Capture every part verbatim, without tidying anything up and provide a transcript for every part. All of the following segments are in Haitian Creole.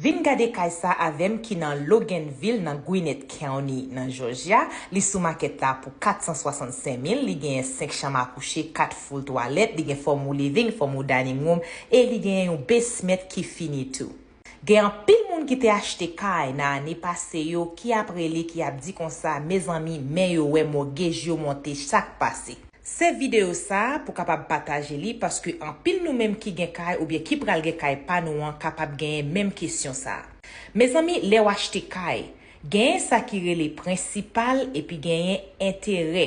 Vin gade kay sa avè m ki nan Loganville, nan Gwinnett County, nan Georgia. Li sou makèt la pou kat san swasannsenk mil. Li genyen senk chanm akouche, kat full twalèt, li gen fòm ou living, fòm ou dining room, e li genyen yon basement ki fini tou. Gen anpil moun ki te achte kay nan ane pase yo ki ap rele, ki ap di konsa, mezanmi, men yo wè mògej yo monte chak pase. Se videyo sa a pou kapab pataje li, paske anpil nou menm ki gen kay oubyen ki pral gen kay pa nou an kapab genyen menm kesyon sa a. Mezanmi, lè w achte kay, genyen sa ki rele prensipal epi genyen enterè.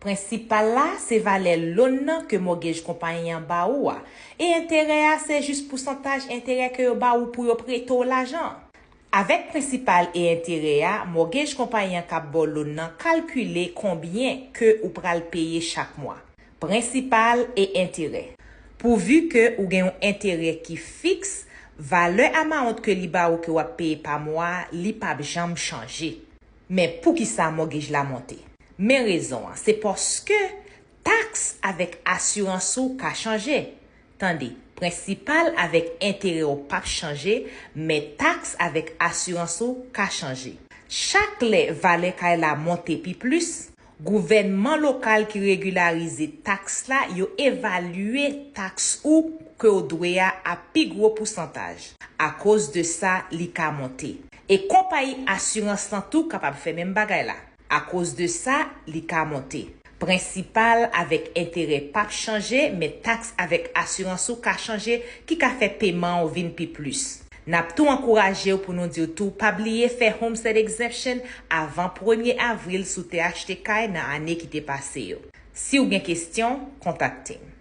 Prensipal la se valè loan nan ke mògej konpayi an ba ou a, e enterè a se jis pousantaj enterè ke yo ba ou pou yo prete w lajan an. Avèk prensipal e enterè a, mògej konpayi an k ap ba w loan nan kalkile konbyen ke ou pral peye chak mwa. Prensipal e enterè. Pouvi ke ou gen yon enterè ki fiks, valè amount ke li ba ou ke w ap peye pa mwa a, li p ap janm chanje. Men poukisa mògej la monte? Men rezon an, se paske taks avèk asirans ou ka chanje. Tande, prensipal avèk enterè w p ap chanje, men taks avèk asirans ou ka chanje. Chak lè valè kay la monte pi plis, gouvènman lokal ki regilarize taks la, yo evalye taks ou ke w dwe a a pi gwo pousantaj. Akoz de sa, li ka monte. E konpayi asirans lan tou kapab fè menm bagay la. Akoz de sa, li ka monte. Prensipal avèk enterè p ap chanje, men taks avèk asirans ou ka chanje, ki ka fè peman w vin pi plis. N ap tou ankouraje w pou nou di w tou, pa bliye fè Homestead Exemption avan premye avril si w te achte kay nan ane ki te pase yo. Si w gen kesyon, kontakte m.